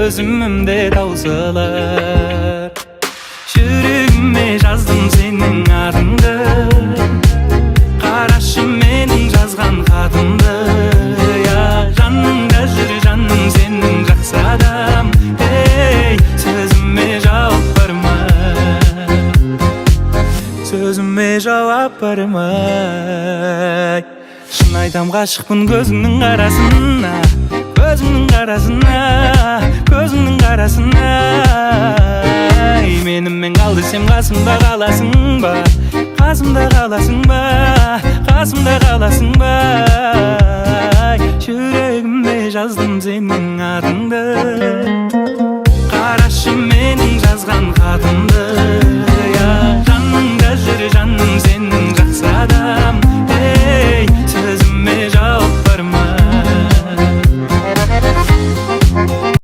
Төзімім де таусылар. Жүрегіме жаздым сенің атыңды, қарашы менің жазған хатымды. Я, жаныңда жүр жаным сенің жақсы адам. Ей, сөзіме жауап бар ма? Сөзіме жауап бар ма? Шын айтам, ғашықпын көзіңнің қарасына, көзіңнің қарасына, көзіңнің қарасына. Ай, менімен қал десем, қасымда қаласың ба? Қасымда қаласың ба? Қасымда қаласың ба? Ай, жүрегіме жаздым сенің атыңды, қарашы менің жазған хатымды.